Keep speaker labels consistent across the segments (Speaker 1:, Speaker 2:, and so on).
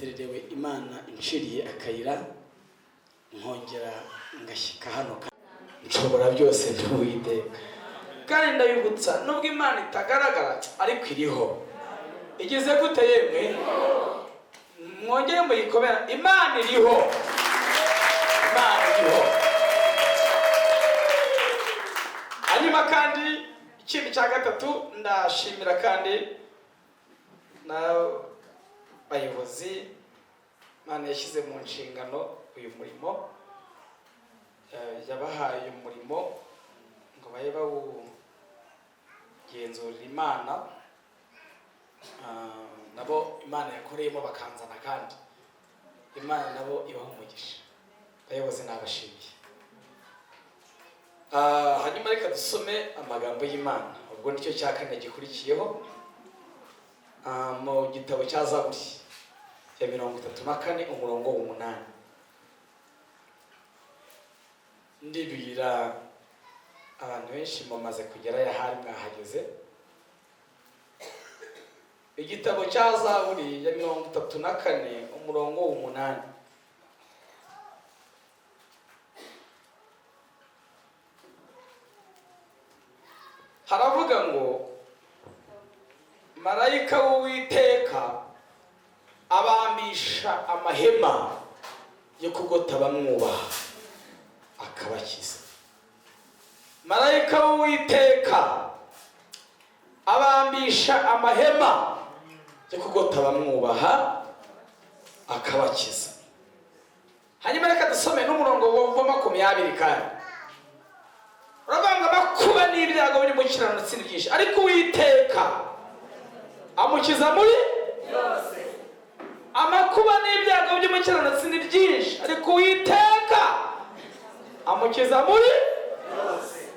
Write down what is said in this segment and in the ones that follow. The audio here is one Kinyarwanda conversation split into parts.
Speaker 1: Nezerewe Imana inciriye akayira nkongera ngashyika hano. Nshobora byose ntuwiteka, kandi ndabibutsa nubwo Imana itagaragara ariko iriho. Igeze gute yemwe? Mwongere muyikomera. Imana iriho, Imana iriho. Hanyuma kandi ikindi cya gatatu, ndashimira kandi n'abayobozi Imana yashyize mu nshingano uyu murimo. Yabahaye uyu murimo ngo babe bawugenzurira Imana. Nabo Imana yakoreyemo bakanzana, kandi Imana nabo ibaha umugisha. Abayobozi nabashimiye. Hanyuma reka dusome amagambo y'Imana, ubwo nicyo cya kane gikurikiyeho. Mu gitabo cya Zaburi ya 34 umurongo w'8, ndibwira abantu benshi mumaze kugerayo, ahari mwahageze. Igitabo cya Zaburi ya 34 umurongo w'8. Haravuga ngo: "Marayika w'Uwiteka abambisha amahema yo kugota bamwubaha, akabakiza." Marayika w'Uwiteka abambisha amahema yo kugota bamwubaha, akabakiza. Hanyuma reka dusome n'umurongo wa 20 kandi. Uravuga ngo: "Amakuba n'ibyago by'umukiranutsi ni byinshi, ariko Uwiteka amukiza muri
Speaker 2: byose."
Speaker 1: Amakuba n'ibyago by'umukiranutsi ni byinshi, ariko Uwiteka amukiza muri
Speaker 2: byose.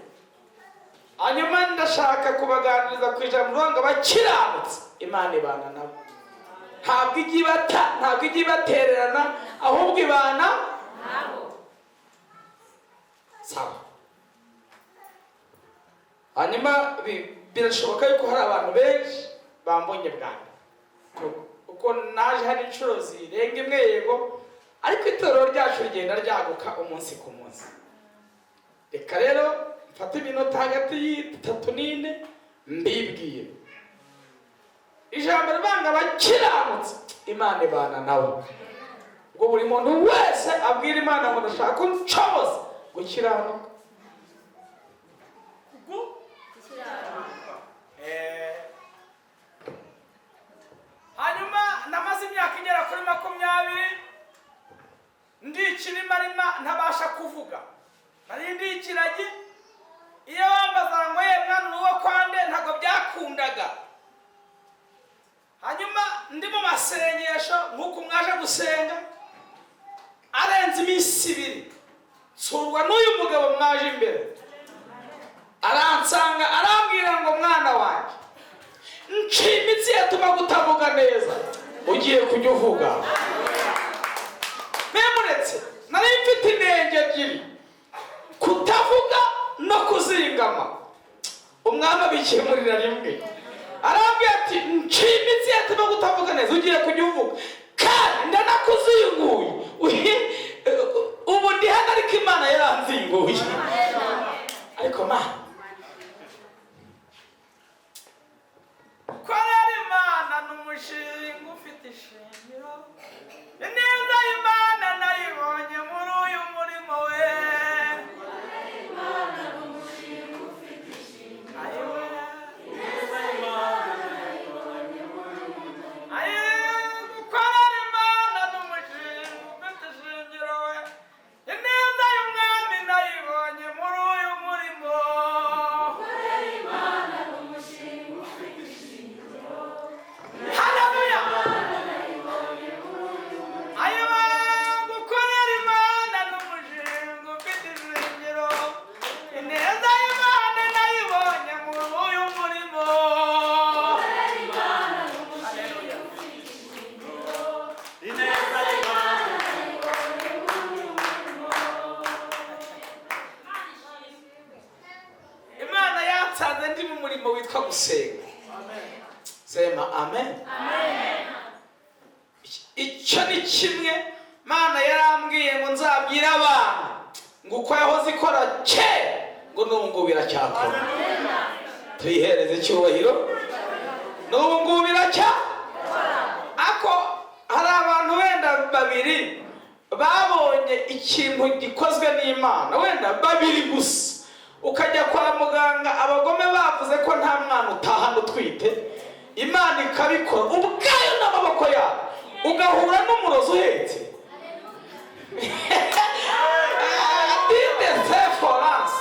Speaker 1: Hanyuma ndashaka kubaganiriza ku ijambo rivuga ngo abakiranutsi Imana ibana nabo. Ntabwo ijya ibata, ntabwo ijya ibatererana, ahubwo ibana
Speaker 2: nabo.
Speaker 1: Sawa. Hanyuma birashoboka yuko hari abantu benshi bambonye bwa mbere, kuko naje hano inshuro zirenga imwe, yego, ariko itorero ryacu rigenda ryaguka umunsi ku munsi. Reka rero mfate iminota hagati y'itatu n'ine mbibwire ijambo rivanga abakiranutsi Imana ibana nabo. Ubwo buri muntu wese abwira Imana ngo: "Ndashaka unshoboze gukiranuka." Hanyuma namaze imyaka igera kuri 20 ndi ikirimarima, ntabasha kuvuga, nari ndi ikiragi. Iyo bambaza ngo: "Ye mwana, uri uwo kwande?" ntabwo byakundaga. Hanyuma ndi mu masengesho nk'uko mwaje gusenga, arenze iminsi 2 nsurwa n'uyu mugabo mwaje imbere. Aransanga, arambwira ngo: "Mwana wanjye, nciye imitsi yatuma kutavuga neza, ugiye kujya uvuga." Memuretse nari mfite inenge ebyiri: kutavuga no kuzingama. Umwami abikemurira rimwe. Arambwira ati: "Nciye imitsi yatuma kutavuga neza, ugiye kujya uvuga, kandi ndanakuzinguye." Ubu ndi hano, ariko Imana yaranzinguye. Ariko Mana, korera Imana ni umushinga ufite ishingiro. Ineza y'Imana nayibonye muri uyu murimo we. Ayiwe. Ayi, gukorera Imana ni umushinga ufite ishingiro we. Ineza y'Umwami nayibonye muri uyu murimo. Haleluya! Ayiwa, gukorera Imana ni umushinga ufite ishingiro. Ineza y'Imana nayibonye muri uyu murimo. Haleluya!
Speaker 2: Ineza y'Imana.
Speaker 1: Imana yansanze ndi mu murimo witwa gusenga. Sema amen. Icyo ni kimwe. Mana yarambwiye ngo nzabwire abantu ngo uko yahoze ikora kera, ngo n'ubu ngubu iracyakora. Tuyihereze icyubahiro. N'ubu ngubu iracya. Ako hari abantu wenda babiri babonye ikintu gikozwe n'Imana, wenda babiri gusa. Ukajya kwa muganga, abagome bavuze ko nta mwana utahana utwite, Imana ikabikora ubwayo n'amaboko yayo, ugahura n'umurozi uhetse dide seforance.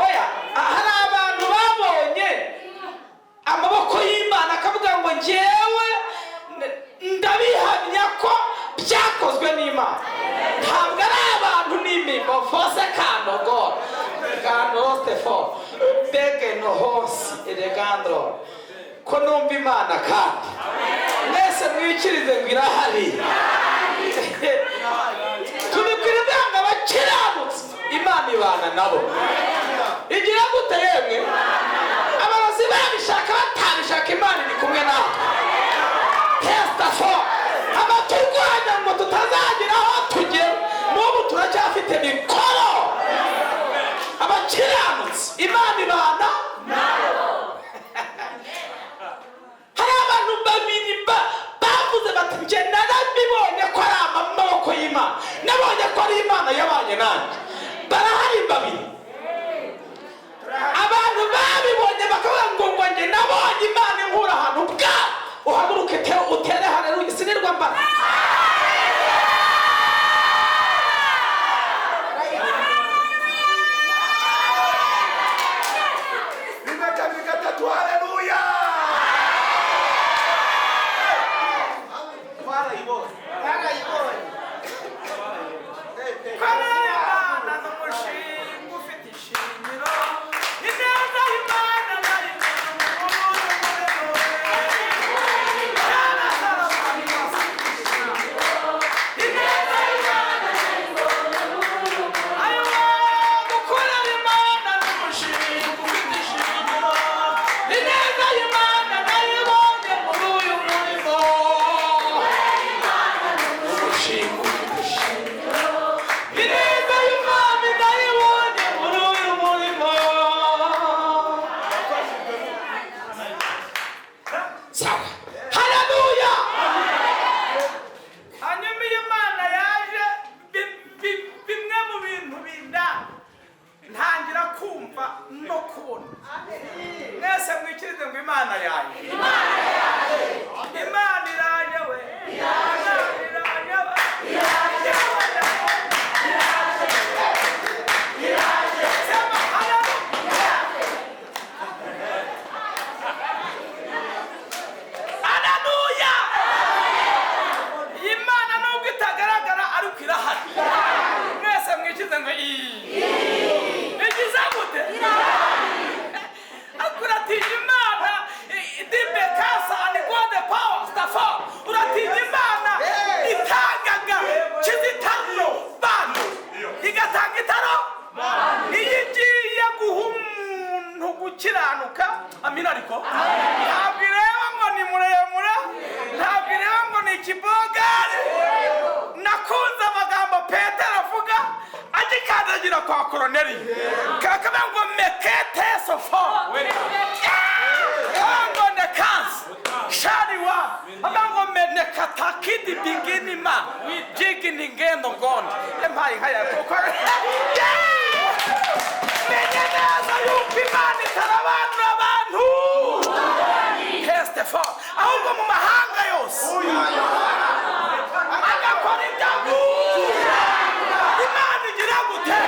Speaker 1: Oya, hari abantu babonye amaboko y'Imana, akavuga ngo njyewe ndabihamya ko byakozwe n'Imana, ntabwo ari abantu n'imirimo. Fose kanogo kanoste fo bege no hose eregandro ko numva Imana. Kandi mwese mwikirize ngo irahari. Tubikwiriye ngo abakiranutsi Imana ibana nabo. Igira gute yemwe? Abarozi babishaka batabishaka, Imana iri kumwe natwe. Testa fo abaturwanya ngo tutazagira aho tugera, n'ubu turacyafite mikoro. Abakiranutsi Imana ibana. Hari abantu babiri bavuze bati njye narabibonye ko ari amaboko y'Imana, nabonye ko ari Imana yabanye nanjye. Barahari babiri. Abantu babibonye bakavuga ngo njye nabonye Imana inkura ahantu bwa uhaguruke utere haleluya. Sinirwa mbara.
Speaker 3: Rimwe, kabiri, gatatu, haleluya! Twarayibonye.
Speaker 1: Imana n'umushinga ufite ishingiro, ineza y'Imana nayo. Gukorera Imana n'umushinga ufite ishingiro, ineza y'Imana nayibonye muri uyu murimo. Umushinga ufite ishingiro, ineza y'Umwami nayibonye muri uyu murimo. Sawa, haleluya. Hanyuma iyo Imana yaje, bimwe mu bintu binda ntangira kumva no kubona. Mwese mwikirize ngo Imana yaje. Imana iraje we, Imana iraje we, iraje we. Sema haleluya. Haleluya. Iyi Mana nubwo itagaragara, ariko irahari. Mwese mwikize ngo igize gute? Ariko uratinya Imana dibe kasa and God the power stafa. Uratinya Imana itangaga kizitaro bantu, igatanga itaro. Iyo igiye guha umuntu gukiranuka, amina, ariko ntabwo ireba ngo ni muremure, ntabwo ireba ngo ni ikibogari. Nakunze amagambo Petero avuga agikandagira kwa Koroneli, kakavuga ngo mekete sofo ngo nekansi shariwa, avuga ngo menekatakidi biginima jigini ngendo ngondi empaye nkaya kuko menye neza yuko Imana itarabanura abantu hestefo, ahubwo mu mahanga yose agakora ibyago. Imana igira gute?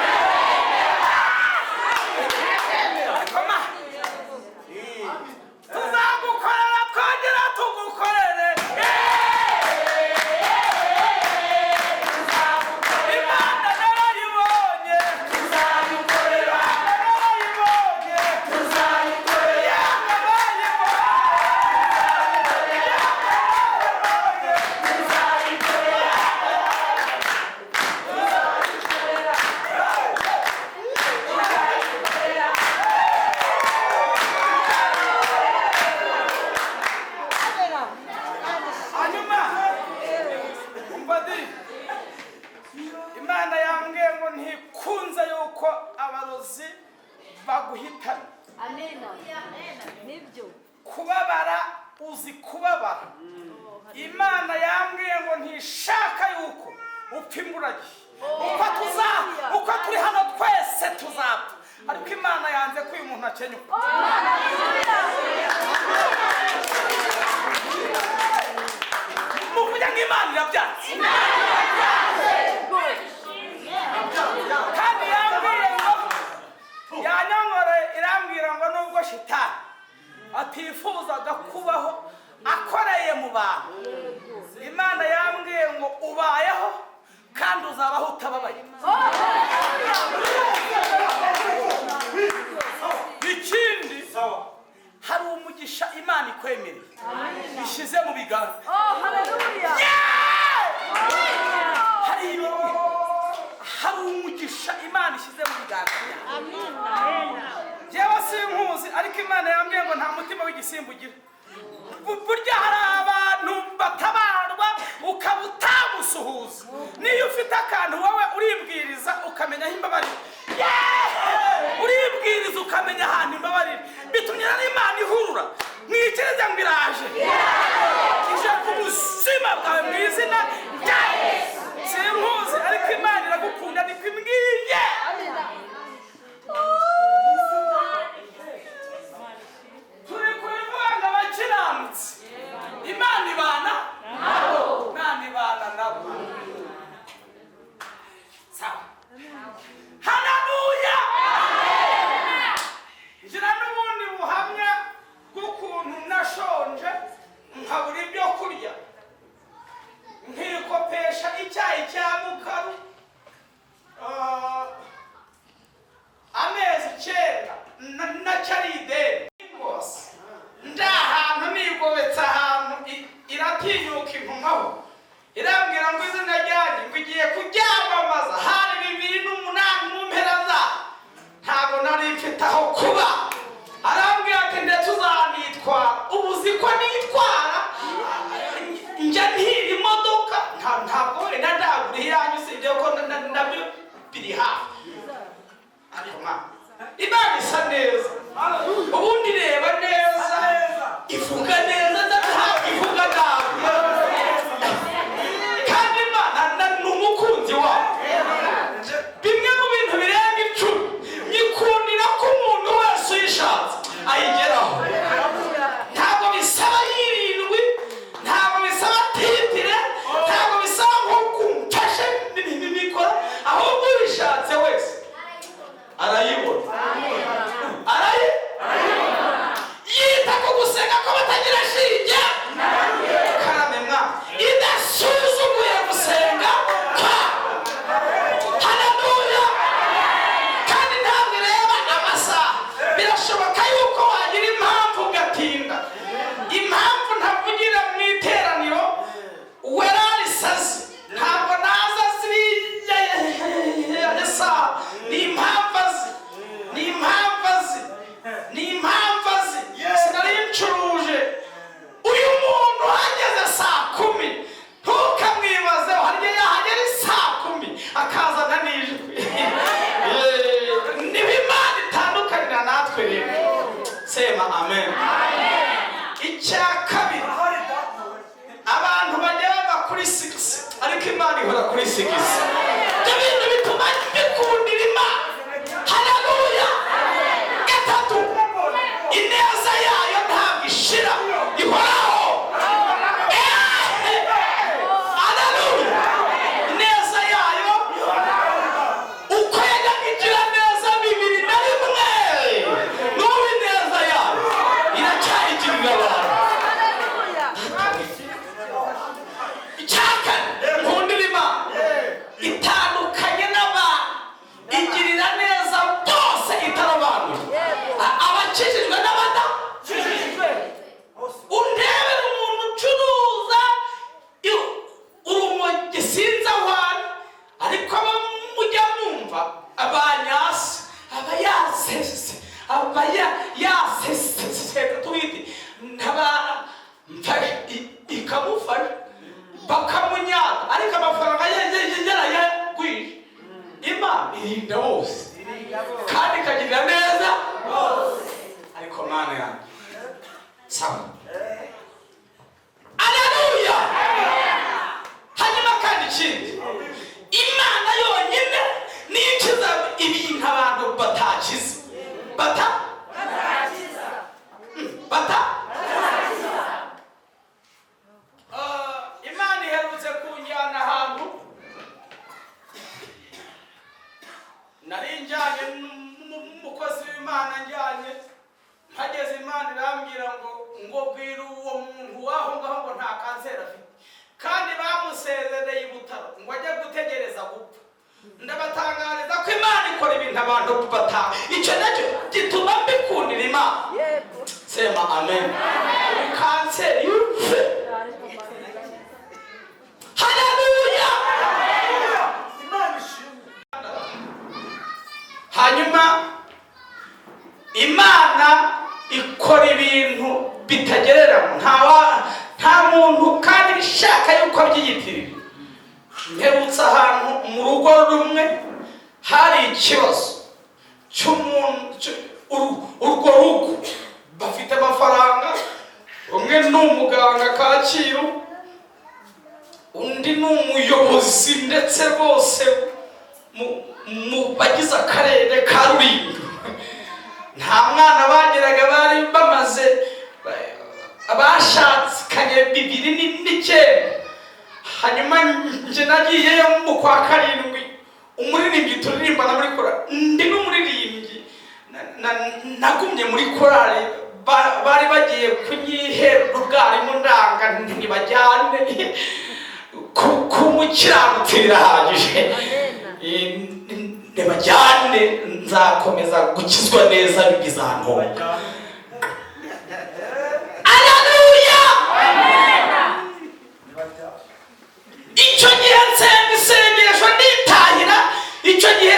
Speaker 1: Ariko baguhitana.
Speaker 2: Amina. Nibyo.
Speaker 1: Kubabara, uzi kubabara. Imana yambwiye ngo ntishaka yuko upfa imburagihe. Uko turi hano twese tuzapfa, ariko Imana yanze ko uyu muntu akenyuka. Muvuge ngo Imana irabyanze. Kandi yambwiye ngo yanyongore, irambwira ngo nubwo shitani atifuzaga kubaho akoreye mu bantu, Imana yambwiye ngo ubayeho kandi uzabaho utababaye. Ikindi, hari umugisha Imana ikwemereye ishyize mu biganza.
Speaker 2: Oh, hallelujah.
Speaker 1: Hari umugisha Imana ishyize mu biganza byawe. Yewe, sinkuzi, ariko Imana yambwiye ngo nta mutima w'igisimba ugira. Burya hari abantu batabarwa ukaba utamusuhuza. Niyo ufite akantu, wowe uribwiriza ukamenya aho imbabarira. Yeee! Uribwiriza ukamenya ahantu imbabarira. Bitumye rero Imana ihurura, mwikirize ngo iraje, ije ku buzima bwawe mu izina rya Yesu. Sinkuzi, ariko Imana iragukunda, niko imbwiye. Turi kubivuga ngo abakiranutsi Imana ibana nabo, Imana ibana nabo. Sawa, haleluya. Ngira n'ubundi buhamya bw'ukuntu nashonje nkabura ibyo kurya, nkikopesha icyayi cya mukaru amezi 9 nacyo ari ideni rwose. Ndi ahantu nigobetse ahantu, iratinyuka intumaho, irambwira ngo izina ryanjye ngo igiye kuryamamaza. Hari 2008 mu mpera za, ntabwo nari mfite aho kuba. Arambwira ati ndetse uzanitwara. Ubu uzi ko nitwara, njya ntira imodoka. Ntabwo wenda ndagura iyanyu, usibye ko nabyo biri hafi. Ariko mwana, Imana isa neza. Ubundi reba neza, ivuga neza, ntabwo ivuga nabi. Kandi Imana ni umukunzi wawe. Bimwe mu bintu birenga 10 nyikundira ko umuntu wese uyishatse ayigeraho. Ntabwo bisaba yirindwi, ntabwo bisaba titire, ntabwo bisaba ngo kumfashe mikoro, ahubwo ubishatse wese arayibona. Arayi yita ku gusenga ko batagira shinge. Karame mwa, idasuzuguye gusenga kwa. Haleluya. Kandi ntabwo ireba amasaha. Birashoboka yuko wagira impamvu ugatinda. Impamvu ntavugira mu iteraniro werarisazi, ntabwo naza ziriya saha. Ni impamvu azi, ni impamvu azi, ni impamvu azi. Sinari ncuruje. Uyu muntu hageze saa 10, ntukamwibazeho. Hari igihe yahagera saa 10 akazana n'ijwi. Niho Imana itandukanira natwe rero. Sema amen. Icya kabiri, abantu bajya bava kuri 6, ariko Imana ihora kuri 6. Ibyo bintu bituma mbikundira Imana. Haleluya. Gatatu, ineza yayo ntabwo ishira, ihoraho. Haleluya. Ineza yayo, uko yajyaga igira neza 2001, n'ubu ineza yayo iracyayigirira abantu.
Speaker 2: Hallelujah.
Speaker 1: Icyakane nkundira Imana, itandukanye n'abantu, igirira neza bose itarobanuye, abakijijwe n'abada. Undebera umuntu ucuruza urumogi, sinzi aho ari, ariko abo mujya mwumva abanyasi aba yasese, aba yasese, tubite ntaba mfashe, ikamufasha bakamunyaga, ariko amafaranga ye yarayagwije. Imana irinda bose kandi ikagirira neza. batanga. Icyo nacyo gituma mbikundira Imana. Sema amen. Kanseri y'urupfu. Haleluya. Hanyuma Imana ikora ibintu bitagereranywa, nta muntu kandi ishaka yuko abyiyitirira. Mperutse ahantu mu rugo rumwe hari ikibazo cy'umuntu, urwo rugo bafite amafaranga, umwe ni umuganga Kacyiru, undi ni umuyobozi ndetse rwose mu bagize akarere ka Rulindo. Nta mwana bageraga, bari bamaze bashakanye 2009. Hanyuma nje nagiyeyo mu kwa 7, umuririmbyi turirimbana muri korali, ndi n'umuririmbyi nagumye muri korali, bari bagiye kunyihera ubwarimu ndanga ntibajyane kumukiranutsi birahagije, ntibajyane nzakomeza gukizwa neza bizantunga. Haleluya. Icyo gihe nsenga isengesho nditahira. Icyo gihe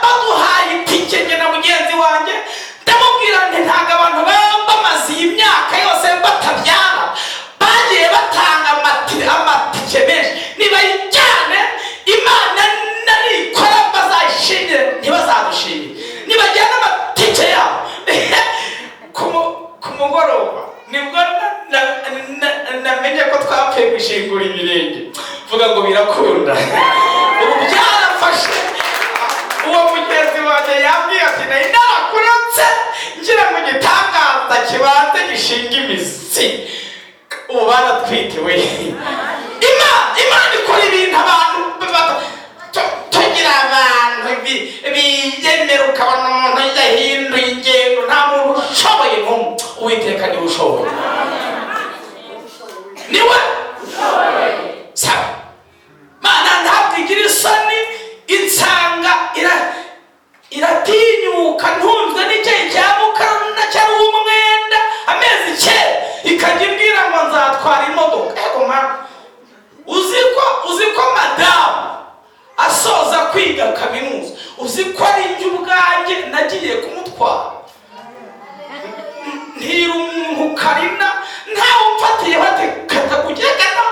Speaker 1: baduhaye itike njye na mugenzi wanjye, ndamubwira nti ntabwo abantu baba bamaze iyi myaka yose batabyara, bagiye batanga amatike menshi, nibayijyane Imana narikora bazayishimire, ntibazadushimire nibajyana amatike yabo. Ku mugoroba nibwo namenye ko twapfuye gushingura ibirenge, vuga ngo birakunda. Ubu byarafashe. Uwo mugenzi wanjye yambwiye ati nari narakuretse ngira ngo igitangaza kibanze gishinga imizi, ubu baratwitiwe. Imana ikora ibintu abantu tugira abantu biyemera, ukabona umuntu yahinduye ingendo, nta muntu ushoboye n'umwe. Uwiteka niwe ushoboye, niwe sawa. Mana ntabwo igira isoni, insanga iratinyuka, ntunzwe n'icyayi cya mukaruna cyangwa umwenda amezi 9, ikajya imbwira ngo nzatwara imodoka. Ego mama, uzi ko madamu asoza kwiga kaminuza, uzi ko ari njye ubwanjye nagiye kumutwara, ntira umuntu Karina ntawe umfatiye bati kata kugegana.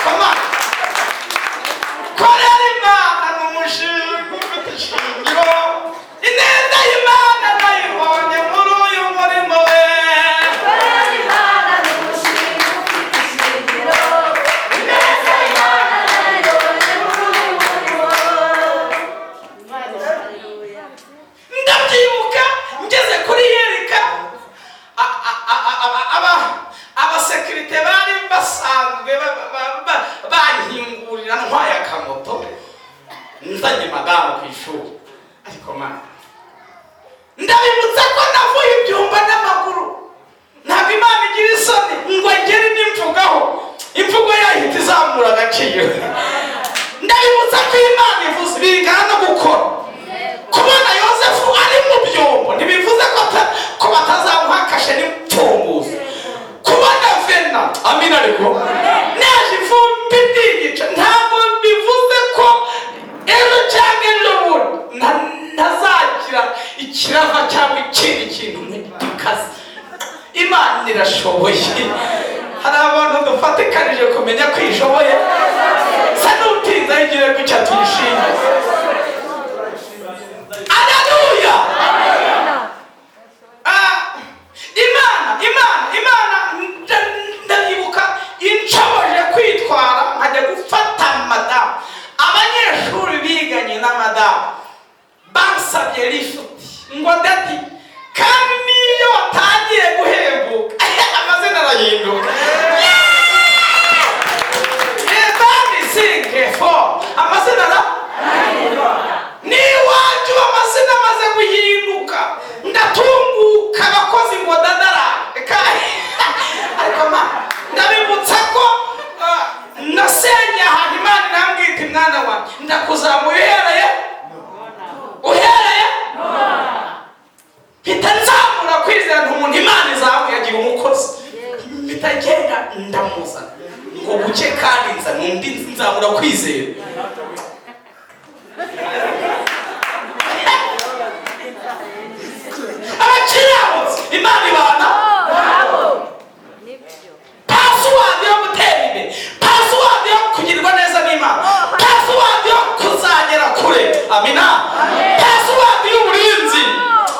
Speaker 1: Kama korera Imana ni umushinga ufite ishingiro, ineza y'Imana nayibonye muri uyu murimo we.
Speaker 2: Imana ni umushinga ufite ishingiro, ineza y'Imana nayibonye muri uyu murimo.
Speaker 1: Ndabyibuka ngeze kuri Yerika, abasekirite bari basanzwe bankingurira ntwaye akamoto nzanye madamu ku ishuri. Ariko mana, ndabibutsa ko navuye ibyumba n'amaguru. Ntabwo Imana igira isoni ngo agere n'imvugaho, imvugo yahita izamura agaciro. Ndabibutsa ko Imana ivuze bingana no gukora. Kubona Yosefu ari mu byombo ntibivuze ko batazamuha kashe n'imfunguzo. Kubona Vena, amina, ariko naje ivumbi ndigica, ntabwo bivuze ko ejo cyangwa ejo bundi ntazagira ikirava cyangwa ikindi kintu nk'ikazi. Imana irashoboye. Hari abantu dufatikanije kumenya ko ishoboye, sa n'utinze ayigire gutya tuyishime. Haleluya. Imana Imana Imana ndabibuka inshoboje kwitwara nkajya gufata madamu. Abanyeshuri biganye na madamu bansabye lifuti ngo daddy, kandi niyo watangiye guhembuka amazina arahinduka. Sinke fo amazina ara n'iwacu amazina amaze guhinduka, ndatunguka abakozi ngo dadara. Ariko ma ndabibutsa ko nasengeye ahantu Imana irambwira iti mwana Ndamuzana ngo buke, kandi nza nundi nzabura kwizera. Abakiranutsi Imana ibana. Password yo gutera imbere, password yo kugirirwa neza n'Imana, password yo kuzagera kure, amina, password y'uburinzi,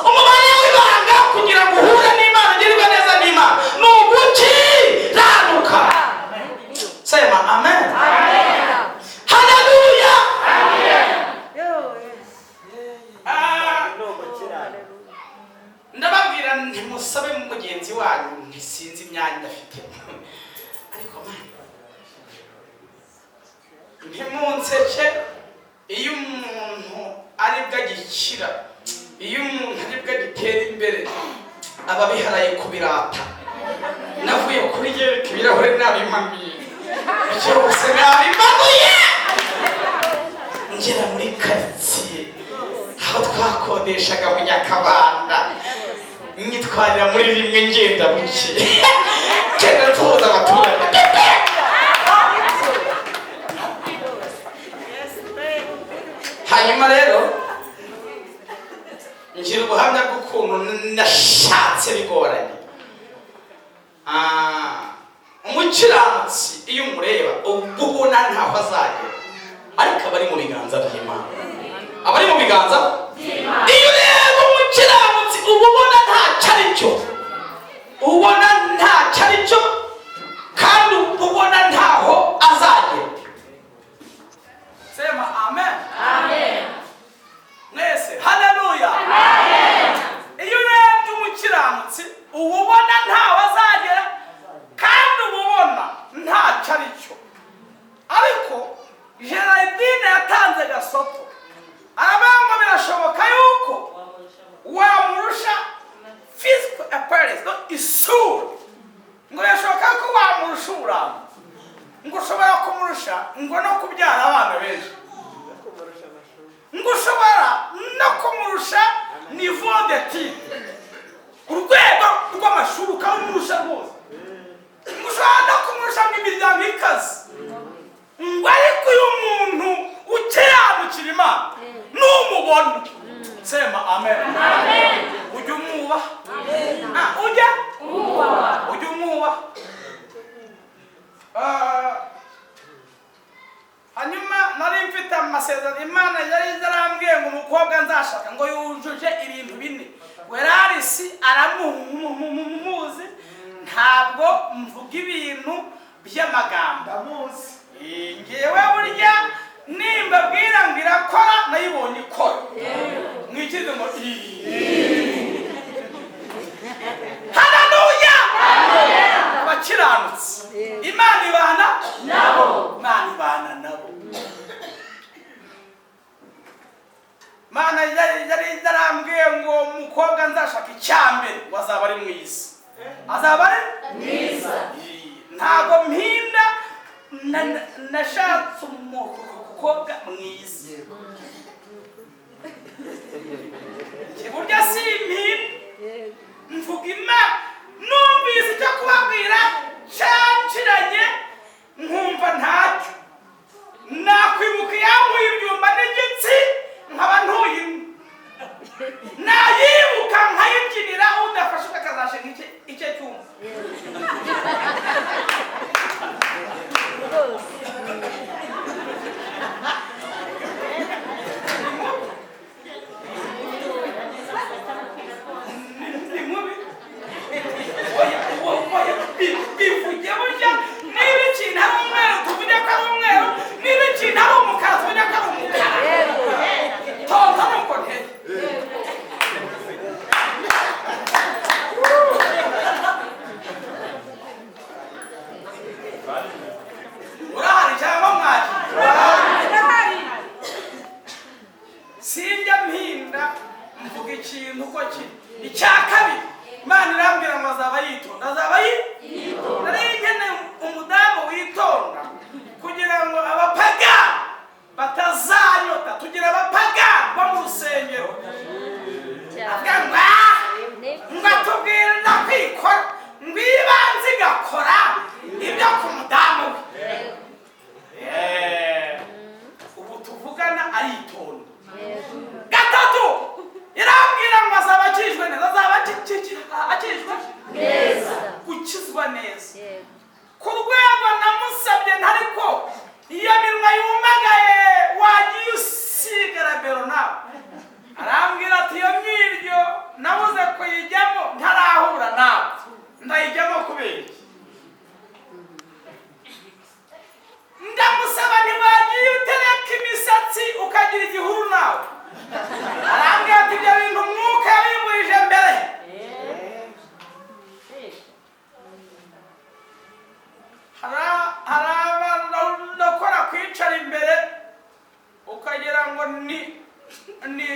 Speaker 1: umubare w'ibanga kugira ngo uhure n'Imana, ugirirwe neza n'Imana, ni ugukiranuka. Sema amen. Haleluya. Ah, ndababwira ntimusabe mugenzi wanyu, ntisinzi imyanya afite, ariko man, ntimunseke. Iyo umuntu aribwo agikira, iyo umuntu aribwo agitera imbere, aba abiharaye kubirata. Navuye kuri yereka ibirahure nabimanuye byose, nabimanuye ngera muri karitsiye aho twakodeshaga mu Nyakabanda, nyitwarira muri rimwe, ngenda buke, ngenda nsuhuza abaturage. Hanyuma rero ngira ubuhamya bw'ukuntu nashatse bigoranye. Ah, umukiranutsi iyo umureba ubwo ubona ntaho azagera, ariko aba ari mu biganza by'Imana, aba ari mu biganza. Iyo ureba umukiranutsi uba ubona ntacyo ari cyo, ubona ntacyo ari cyo, kandi uba ubona ntaho azagera. Sema amen. Mwese haleluya. Iyo urebye umukiranutsi uba ubona ntaho azagera, kandi uba ubona ntacyo ari cyo. Ariko Gerardine yatanze gasopo, aravuga ngo birashoboka yuko wamurusha physical appearance, no isura, ngo birashoboka ko wamurusha uburanga, ngo ushobora kumurusha ngo no kubyara abana benshi, ngo ushobora no kumurusha niveau d'étude, urwego rw'amashuri ukarumurusha rwose, ngo ushobora no kumurusha ngo imiryango ikaze, ngo ariko uyu muntu ukiranukira Imana numubona, sema amen, ujya umwubaha. Ah, ujya umwubaha. Ah, hanyuma nari mfite amasezerano, Imana yari yarambwiye ngo umukobwa nzashaka ngo yujuje ibintu bine. Werarisi aramuzi, ntabwo mvuga ibintu by'amagambo.
Speaker 3: Ndamuzi.
Speaker 1: Eh, ngewe burya nimbabwira ngo irakora, nayibonye ikora. Mwikize ngo haleluya. Abakiranutsi Imana ibana nabo, Imana ibana nabo. Imana yari yarambwiye ngo umukobwa nzashaka, icyambere ngo azaba ari mwiza, azaba ari mwiza. Ntabwo mpinda, nashatse umukobwa mwiza. Burya si impinda, mvuga Imana. Numvise icyo kubabwira cyanciranye, nkumva ntacyo nakwibuka iyankuye ibyumba n'igitsi, nkaba ntuye imwe, nayibuka nkayibyinira. Udafashe akazashinga icye cyumba. Ni mubi. Oya, oya, bivuge. Burya niba ikintu ari umweru tuvuge ko ari umweru, niba ikintu ari umukara tuvuge ko ari umukara. Tonto nuko nteye. Urahari cyangwa mwaje? Sinjya mpinda, mvuga ikintu uko kiri. Icya kabiri, Imana irambwira ngo azaba yitonda, azaba yitonda. Nari nkeneye umudamu witonda kugira ngo abapagani batazanyota. Tugira abapagani bo mu rusengero avuga ngo "Ah, ngo atubwira kwikora, ngo ibanze igakora."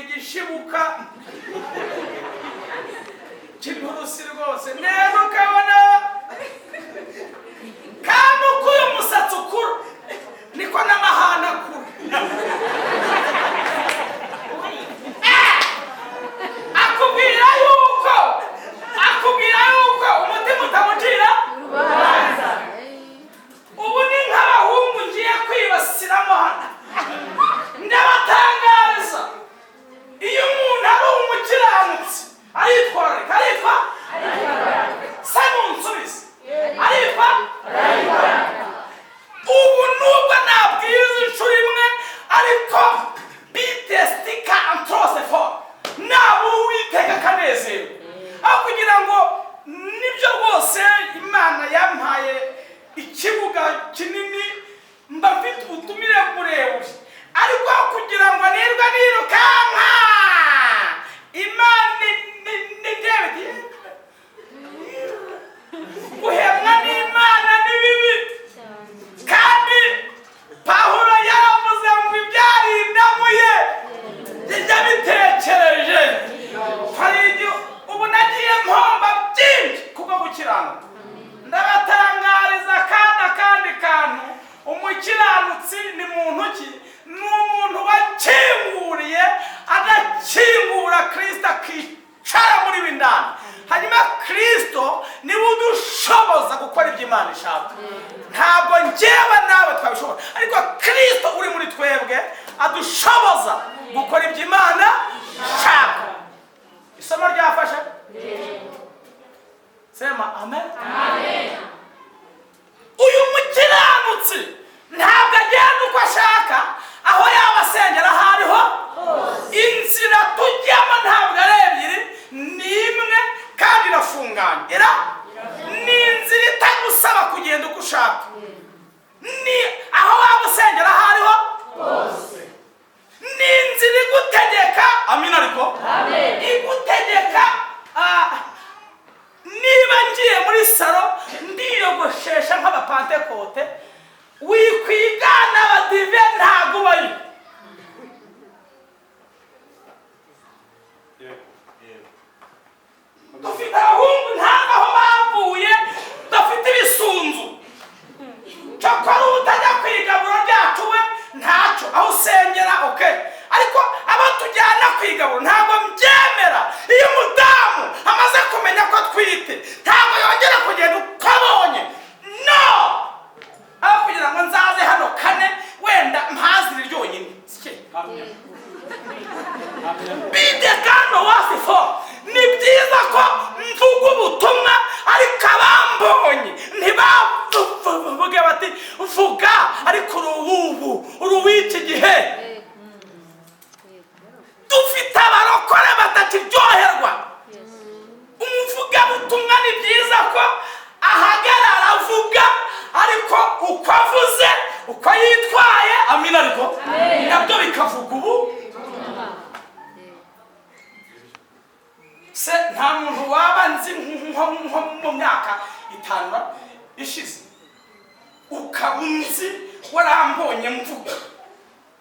Speaker 1: Igishibuka cy'inturusi rwose neza, ukabona kandi uko uyu musatsi ukura niko n'amahane akura. Akubwira yuko umutima utamucira
Speaker 2: Urubanza.
Speaker 1: Ubu ni nk'abahungu ngiye kwibasiramo hano. Ndabatangariza, iyo umuntu ari umukiranutsi aritwararika, aritwa se munsubize, aritwa. Ubu nubwo nabwiriza inshuro imwe, ariko bitestika antrosefo naba Uwiteka akanezerwa, aho kugira ngo nibyo rwose Imana yampaye ikibuga kinini, mba mfite ubutumire burebure, ariko aho kugira ngo nirwe nirukanka, Imana ni David. Guhemwa n'Imana ni bibi, kandi Pawulo yaravuze ngo ibyarindamuye yabitekereje. Hari igihe ubu nagiye mpomba byinshi kubwo gukiranuka. Ndabatangariza kandi akandi kantu: umukiranutsi ni muntu ki? Ni umuntu wakinguriye, agakingura Kirisito akicara muri we indani, hanyuma Kirisito niwe udushoboza gukora ibyo Imana ishaka. Ntabwo njyewe nawe twabishobora, ariko Kirisito uri muri twebwe adushoboza gukora ibyo Imana ishaka. Isomo ryafashe, sema amen. Uyu mukiranutsi ntabwo agenda uko ashaka, aho yaba asengera aho ariho. Inzira tujyamo ntabwo ari ebyiri, ni imwe kandi irafunganye. Ira ni inzira itagusaba kugenda uko ushaka, ni aho waba usengera aho ariho, ni inzira igutegeka. Amina. Ariko igutegeka, niba ngiye muri salon ndiyogoshesha nk'abapantekote, wikwigana abadive, ntabwo ubayo. Dufite abahungu ntabwo aho bavuye bafite ibisunzu. Cyakora utajya ku igaburo ryacu we ntacyo, aho usengera okay, ariko abo tujyana ku igaburo ntabwo mbyemera. Iyo umudamu amaze kumenya ko atwite, ntabwo yongera kugenda uko abonye. No aho kugira ngo nzaze hano kane, wenda mpazire ryonyine sike bide kano wasifo. Ni byiza ko mvuga ubutumwa, ariko abambonye ntibavuge bati: "Vuga, ariko uri uw'ubu, uri uw'iki gihe." Dufite abarokore batakiryoherwa. Umuvugabutumwa ni byiza ko ahagarara avuga, ariko uko avuze, uko yitwaye, amina, ariko nabyo bikavuga. Ubu se nta muntu waba nzi nko mu myaka 5 ishize, ukaba unzi, warambonye mvuga,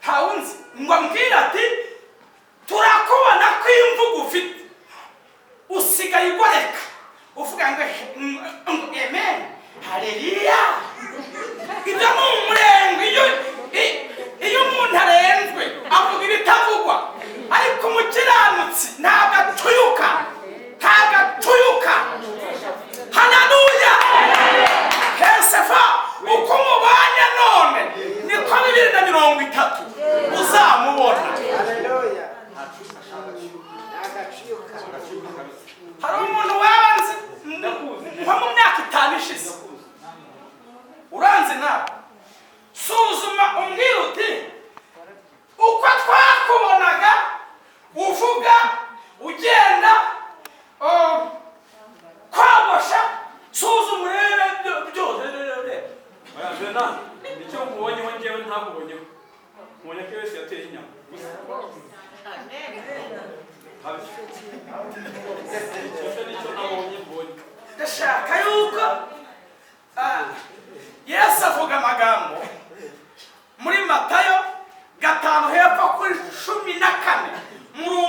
Speaker 1: ntawunzi ngo ambwire ati: "Turakubona ko imvugo ufite usigaye ugoreka, uvuga ngo amen, haleluya." Ibyo ni umurengwe. Iyo umuntu arenzwe avuga ibitavugwa, ariko umukiranutsi ntabwo atuyuka, ntabwo atuyuka. Haleluya! Hesefa, uko umubonye none niko 2030 uzamubona.
Speaker 4: Haleluya. Agaciyuka.
Speaker 1: Hari umuntu waba nzi nko mu myaka 5 ishize, uranzi nawe, suzuma umbwira uti: "Uko twakubonaga uvuga, ugenda, kogosha, suzuma urebe byose."
Speaker 5: Oya Jena, icyo nkubonyeho njyewe ntakubonyeho, nkubonye ko Yesu yateye inyama gusa. Habe. Icyo nicyo nabonye mbonye.
Speaker 1: Ndashaka yuko Yesu avuga amagambo muri Matayo 5 hepfo kuri 14 murongo.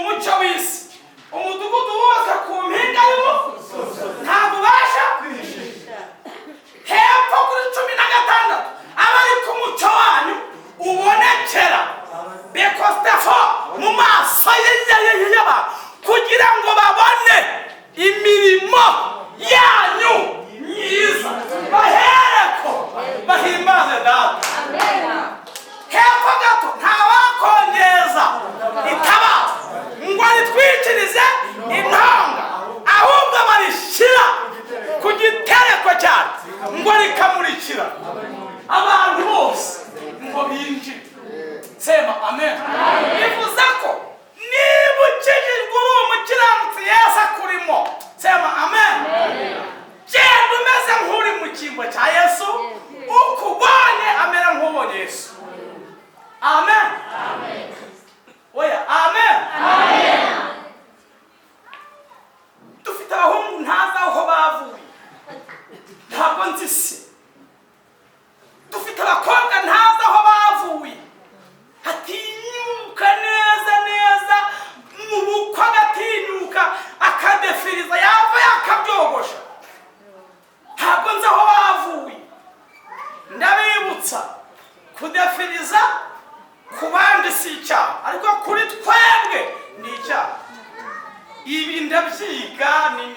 Speaker 1: Ndabyiga,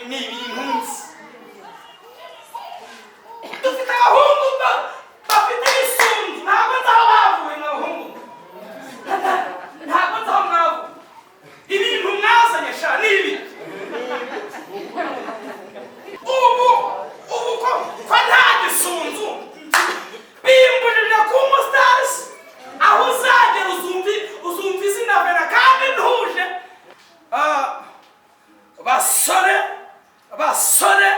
Speaker 1: ni ibintu nzi. Dufite abahungu bafite ibisunzu, ntabwo nzi aho bavuye. Mwa bahungu, ntabwo nzi aho mwavuye. Ibintu mwazanye sha ni ibi. Ubu ko nta gisunzu, bimbujije kuba umusitari. Aho uzagera uzumva izina Vera kandi ntuje. Basore, basore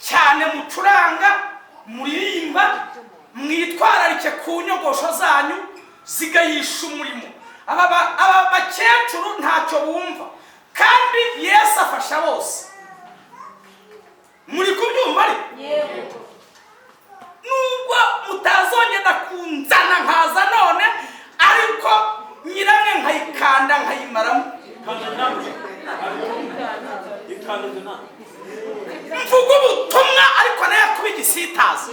Speaker 1: cyane mucuranga, muririmba, mwitwararike ku nyogosho zanyu zigayisha umurimo. Aba bakecuru ntacyo bumva, kandi Yesu afasha bose. Muri kubyumva? Ariko nubwo mutazongera kunzana nkaza none, ariko nyiramwe nkayikanda nkayimaramo.
Speaker 5: Kanda nawe. Ikanda nawe.
Speaker 1: Mvuga ubutumwa, ariko nayo kuba igisitaza.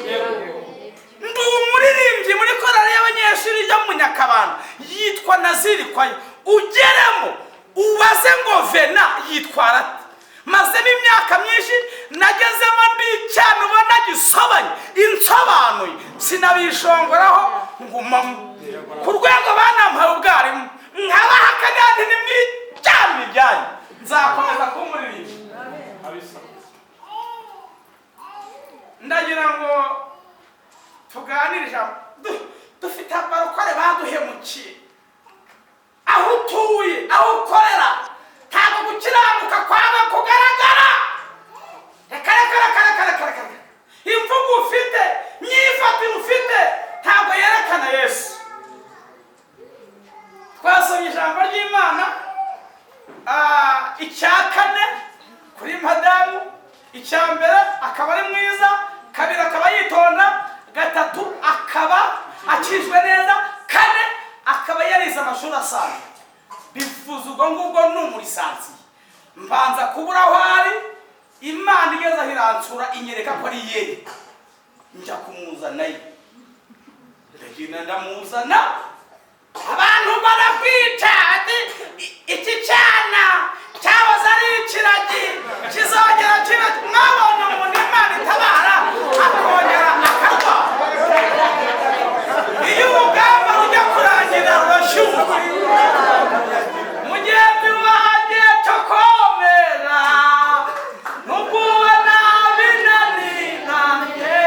Speaker 1: Ndi umuririmbyi muri korali y'abanyeshuri yo mu Nyakabanda yitwa Nazirikwayo. Ugeremo ubaze ngo Vena yitwara ate. Mazemo imyaka myinshi, nagezemo ndi icyana ubona gisobanye insobanuye, sinabishongoraho, ngumamo ku rwego banampaye ubwarimu, nkabaha akanyandi. Nimwijyane ibyanyu, nzakomeza kuba umuririmbyi.
Speaker 5: Kabisa.
Speaker 1: Ndagira ngo tuganire ijambo. Dufite abarokore baduhemukiye. Aho utuye, aho ukorera, ntabwo gukiranuka kwawe kugaragara. Reka, reka, reka, reka, reka, reka! Imvugo ufite, myifatire ufite, ntabwo yerekana Yesu. Twasomye ijambo ry'Imana. Icya kane kuri madamu: icya mbere akaba ari mwiza, kabiri akaba yitonda, gatatu akaba akijwe neza, kane akaba yarize amashuri asanzwe. Bivuze ubwo ngubwo ni umurisansiye. Mbanza kubura aho ari, Imana igeze aho iransura, inyereka ko ari ye. Njya kumuzanayo, ndagenda ndamuzana, abantu barakwica ati: "Iki cyana cyahoze ari ikiragi kizongera kiba." Mwabonye umuntu Imana itabara akongera akarwara? Iyo urugamba rujya kurangira rurashyuha. Mugenzi wanjye, tokomera nubwo ubona binaniranye.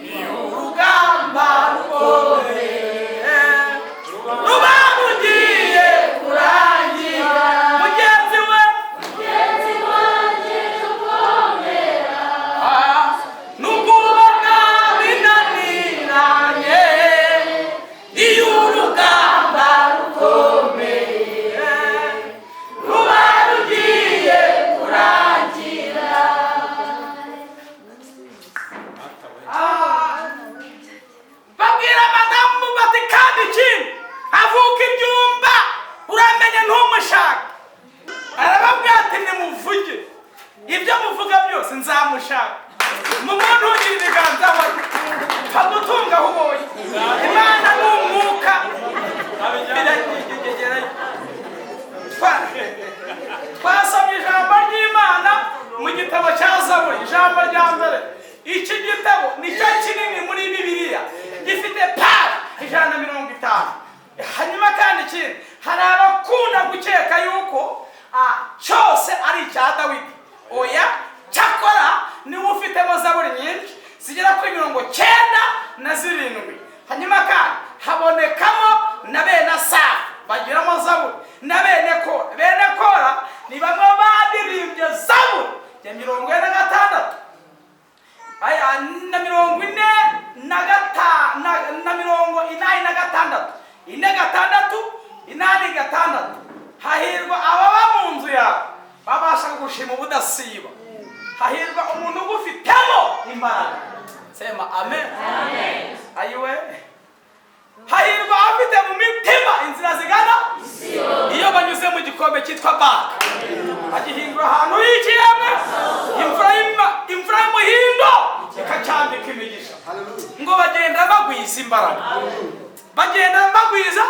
Speaker 1: Iyo urugamba rukomeye ruba rugiye kurangira, mugenzi we. Nubwo ubona binaniranye, iyo urugamba rukomeye ruba rugiye kurangira. Babwira madamu bati: "Kandi ikindi, avuka ibyumba, uramenye ntumushake." Arababwira ati: "Nimuvuge ibyo muvuga byose, nzamushaka." Mumuntungire ibiganza we, pagutunga aho ubonye. Imana ni umwuka. Biragerayo. Twasomye ijambo ry'Imana mu gitabo cya Zaburi, ijambo rya mbere. Iki gitabo nicyo kinini muri Bibiliya, gifite paji 150. Hanyuma kandi ikindi, hari abakunda gukeka yuko cyose ari icya Dawidi. Oya, cyakora niwe ufitemo zaburi nyinshi zigera kuri 97. Hanyuma kandi habonekamo na bene Asafu bagiramo zaburi, na bene Kora. Bene Kora ni bamwe baririmbye zaburi ya 46, aya na 45 na 86, 4 6 8 6. Hahirwa ababa mu nzu yawe, babasha gushima ubudasiba. Hahirwa umuntu ugufitemo imbaraga. Sema amen. Ayiwe, hahirwa abafite mu mitima inzira zigana. Iyo banyuze mu gikombe cyitwa Baka, bagihindura ahantu h'ikiyemwe, imvura y'umuhindo ikacyambika imigisha. Ngo bagenda bagwiza imbaraga, bagenda bagwiza.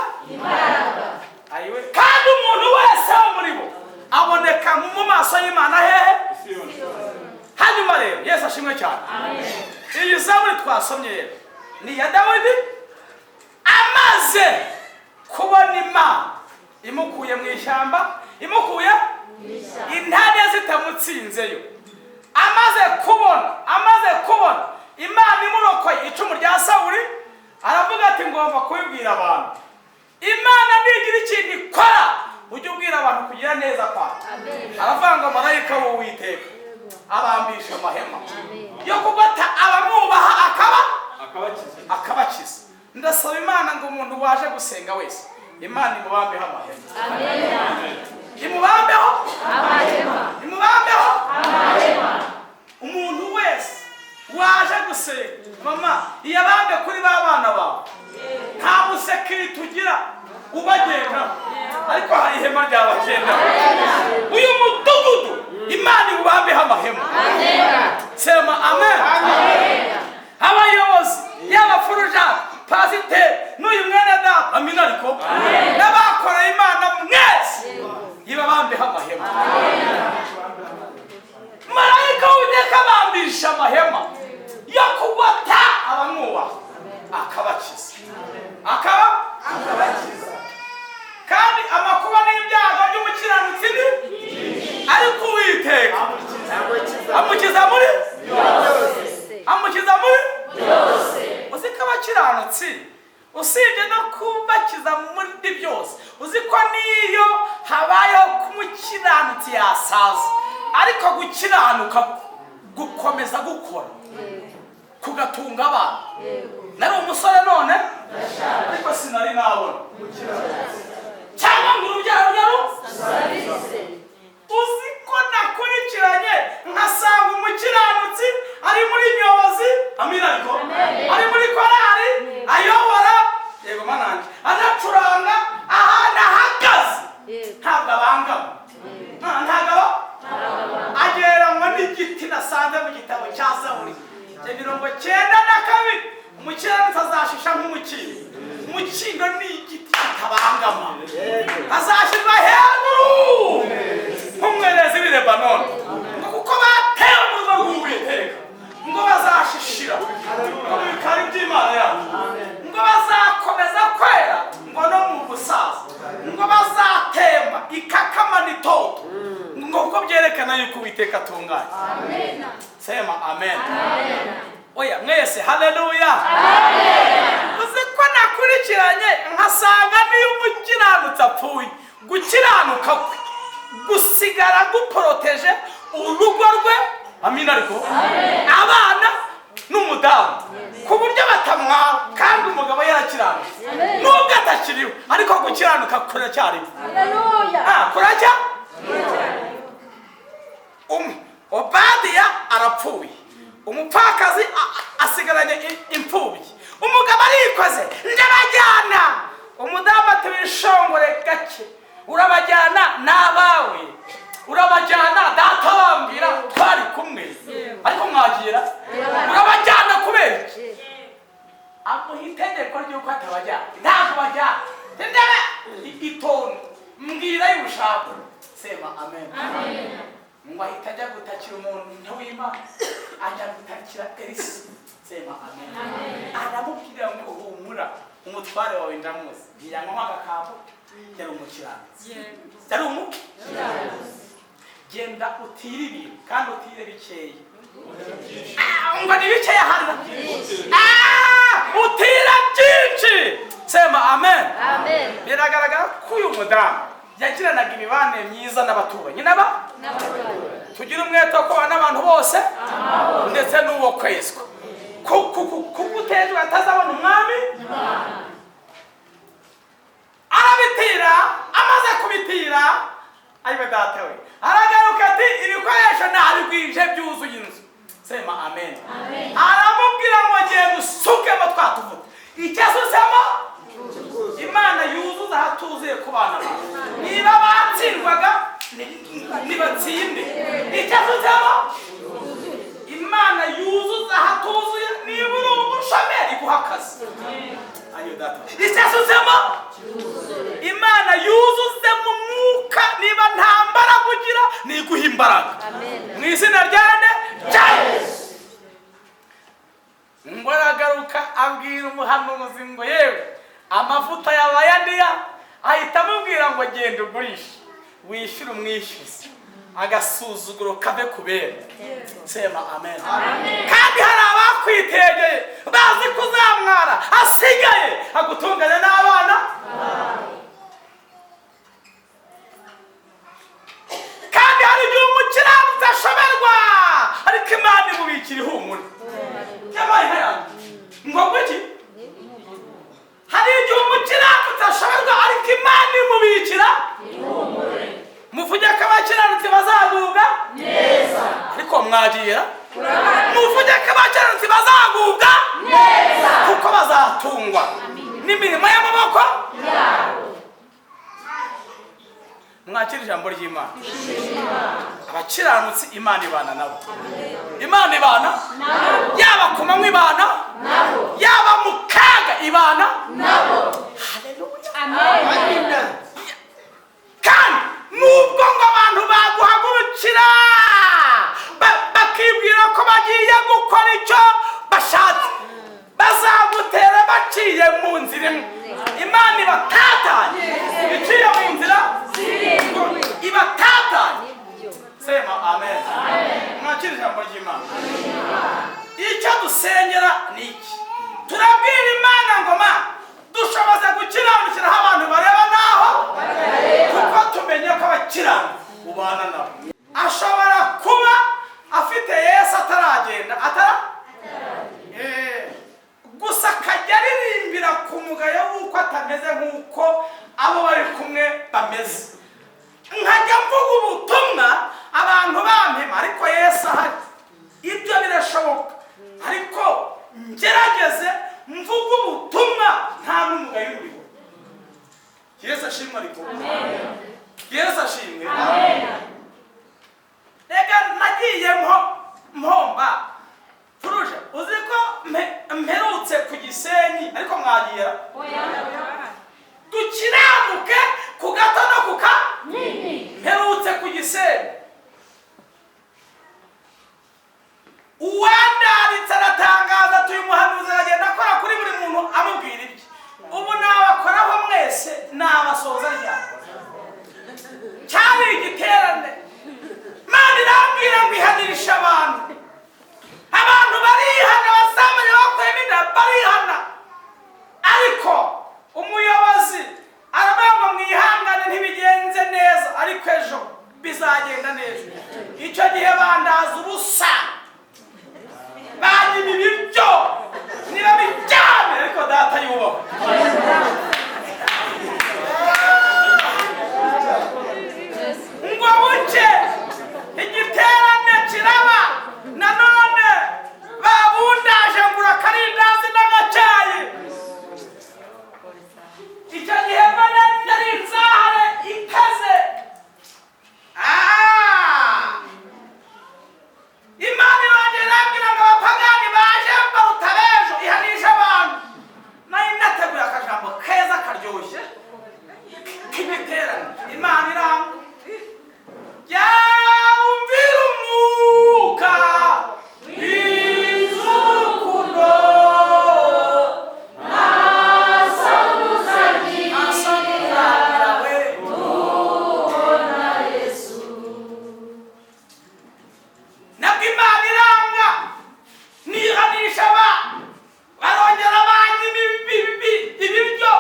Speaker 1: Ayiwe, kandi Ashimwe cyane. Iyi zaburi twasomye rero ni iya Dawidi amaze kubona Imana imukuye mu ishyamba, imukuye intare zitamutsinzeyo, amaze kubona Imana imurokoye icumu rya Sawuli, aravuga ati: "Ngomba kubibwira abantu." Imana nigira ikintu ikora, ujye ubwira abantu kugira neza kwawe. Aravuga ngo marayika w'Uwiteka abambisha amahema yo kugota abamwubaha, akaba
Speaker 5: akabakiza.
Speaker 1: Akabakiza. Ndasaba Imana ngo umuntu waje gusenga wese, Imana imubambeho amahema, imubambeho, imubambeho. Umuntu wese waje gusenga, mama, iyabambe kuri ba bana bawe. Nta musekirite ugira ubagendaho, ariko hari ihema ryabagendaho. Uyu mudugudu Imana iwubambeho amahema. Sema amen. Abayobozi, yaba furuja, pasiteri n'uyu mwene data, amina. Ariko n'abakoreye Imana mwese, ibabambeho amahema. Marayika w'Uwiteka abambisha amahema yo kugota abamwubaha, akabakiza, akaba kandi amakuba n'ibyago by'umukiranutsi ni, ariko Uwiteka amukiza muri. Uzi ko abakiranutsi, usibye no kubakiza muri byose, uzi ko niyo habayeho ko umukiranutsi yasaza, ariko gukiranuka gukomeza gukora kugatunga abana? Nari umusore none, ariko sinari nabona cyangwa ngo urubyaro rwe. Uzi ko nakurikiranye nkasanga umukiranutsi ari muri nyobozi, amina, ariko ari muri korari ayobora, yego mananje, anacuranga, ahantu ahagaze ntabwo abangama. Ntabwo aba agereranywa n'igiti nasanze mu gitabo cya Zaburi cya 92: umukiranutsi azashisha nk'umukindo. Umukindo ni igiti kitabangama. Azashyirwa hejuru nk'umwerezi w'i Lebanoni, ngo kuko batewe mu rugo rw'Uwiteka, ngo bazashishira ngo mu bikari by'Imana yacu, ngo bazakomeza kwera ngo no mu busaza, ngo bazatemba ikakama n'itoto, ngo kuko byerekana yuko Uwiteka atunganye. Sema amen. Oya, mwese haleluya. Uzi ko nakurikiranye nkasanga niyo umukiranutsi apfuye, gukiranuka kwe gusigara guporoteje urugo rwe, amina, ariko abana n'umudamu, ku buryo batamwara kandi umugabo yarakiranutse. Nubwo atakiriho, ariko gukiranuka kuracyariho. Kuracya umwe. Obadiya arapfuye, umupfakazi asigaranye imfubyi. Umugabo arikoze: "Ndabajyana." Umudamu ati: "Wishongore gake, urabajyana n'abawe, urabajyana data bambwira twari kumwe, ariko mwagira urabajyana kubera iki?" Amuha itegeko ry'uko atabajyana. Ntabwo bajyana. Ndebe itonde, mbwira y'ubushaka. Sema amen. Ngo ahita ajya gutakira umuntu w'Imana, ajya gutakira Elisa. Sema amen. Aramubwira ngo: "Humura, umutware wawe ndamuzi, ntiyanywa agakambo, yari umukiranutsi, yari umu genda utire ibintu kandi utire bikeya." Ngo ni bikeya hano? Utira byinshi. Sema amen. Biragaragara ko uyu mudamu yagiranaga imibanire myiza n'abaturanyi n'aba. Tugira umwete wo kubana n'abantu bose, ndetse n'uwo kwezwa, kuko utejwe atazabona Umwami. Arabitira. Amaze kubitira, ayiwe data we, aragaruka ati: "Ibikoresho nabigwije, byuzuye inzu." Sema amen. Aramubwira ngo: "Genda usukemo twa tuvuta." Icyo asutsemo, Imana yuzuza ahatuzuye ku bana bawe. Niba batsindwaga, nibatsinde. Icyo asutsemo, Imana yuzuza ahatuzuye. Niba uri umushomeri, iguha akazi. Ayo data, icyo asutsemo, Imana yuzuze mu mwuka. Niba nta mbaraga ugira, niguha imbaraga mu izina rya nde? Rya Yesu. Genda ugurishe, wishyure umwishyuzi, agasuzuguro kave kubera. Sema amen. Kandi hari abakwitegeye bazi kuzamwara, asigaye agutunganya n'abana. Kandi hari igihe umukiranutsi ashoberwa, ariko Imana imubikira ihumure. Yabaye nkayanjye ngo iki? Hari igihe umukiranutsi ashoberwa, ariko Imana imubikira ihumure. Muvuge ko abakiranutsi bazagubwa neza. Ariko mwagira muvuge ko abakiranutsi bazagubwa neza, kuko bazatungwa n'imirimo y'amaboko yabo. Mwakira ijambo ry'Imana. Abakiranutsi Imana ibana nabo. Imana ibana nabo, yaba ku manywa ibana nabo, yaba mu kaga ibana nabo. Haleluya, amen. Kandi nubwo ngo abantu baguhagurukira bakibwira ko bagiye gukora icyo bashatse, bazagutera baciye mu nzira imwe. Imana ibatatanye iciye mu nzira ibatatanye. Sema amen. Mwakira ijambo ry'Imana. Icyo dusengera ni iki? Turabwira Imana ngo ma dushoboze gukiranukiraho abantu bareba naho, kuko tumenye ko abakiranutsi ubana nabo. Ashobora kuba afite Yesu ataragenda atara gusa akajya aririmbira ku mugayo w'uko atameze nk'uko abo bari kumwe bameze. Nkajya mvuga ubutumwa abantu bampema, ariko Yesu ahari. Ibyo birashoboka, ariko ngerageze mvuga ubutumwa nta n'umugayo uriho. Yesu ashimwe. Ariko Yesu ashimwe. Reka nagiye mpomba turuje. Uzi ko mperutse ku Gisenyi, ariko mwagira dukiranuke ku gato no ku ka. Mperutse ku Gisenyi, uwandaritse aratangaza ati uyu muhanuzi aragenda akora kuri buri muntu amubwira ibye. Ubu nabakoraho mwese nabasoza ryari? Cyari igiterane. Imana irambwira ngo ihanirisha abantu. Abantu barihana, basambanye bakuyemo inda barihana, ariko umuyobozi aravuga ngo mwihangane ntibigenze neza, ariko ejo bizagenda neza. Icyo gihe bandaza ubusa, banyima ibiryo niba bijyane, ariko data yubahwe. Ngo buke igiterane kiraba, nanone babundaje ngura akarindazi n'agacyayi. Icyo gihe mbona nari inzahare ikaze. Imana irongera irambwira ngo abapagani baje baruta b'ejo, ihanisha abantu. Nari nateguye akajambo keza karyoshye k'imiterane. Imana iranga yumvira umwuka w'urukundo asa we. Nabwo Imana iranga nihanisha abantu, barongera banyima ibiryo,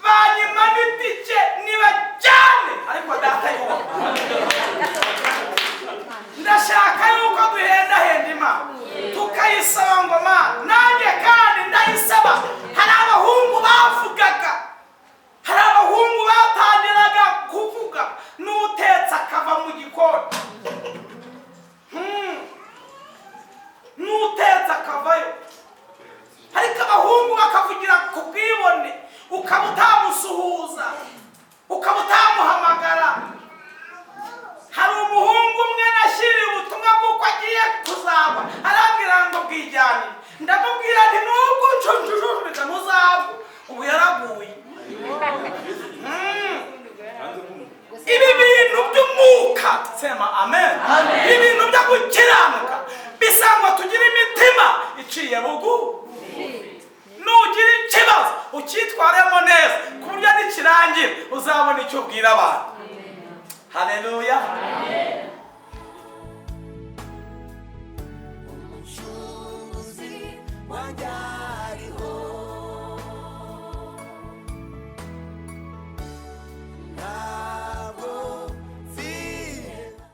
Speaker 1: banyima n'itike nibajyane, ariko data yubahwe. Ndashaka yuko duhendahenda Imana tukayisaba ngo Mana nanjye kandi ndayisaba. Hari abahungu bavugaga, hari abahungu batangiraga kuvuga n'utetse akava mu gikoni, n'utetse akavayo, ariko abahungu bakavugira ku bwibone, ukaba utamusuhuza, ukaba utamuhamagara. Hari umuhungu umwe nashyiriye ubutumwa bw'uko agiye kuzagwa, arambwira ngo bwijyane. Ndamubwira nti nubwo nshonjujujubika ntuzagwa. Ubu yaraguye. Ibi bintu by'umwuka, sema amen. Ibintu byo gukiranuka bisangwa tugira imitima iciye bugu. Nugira ikibazo ukitwaremo neza, ku buryo
Speaker 5: buryo nikirangira uzabona icyo ubwira abantu. Haleluya.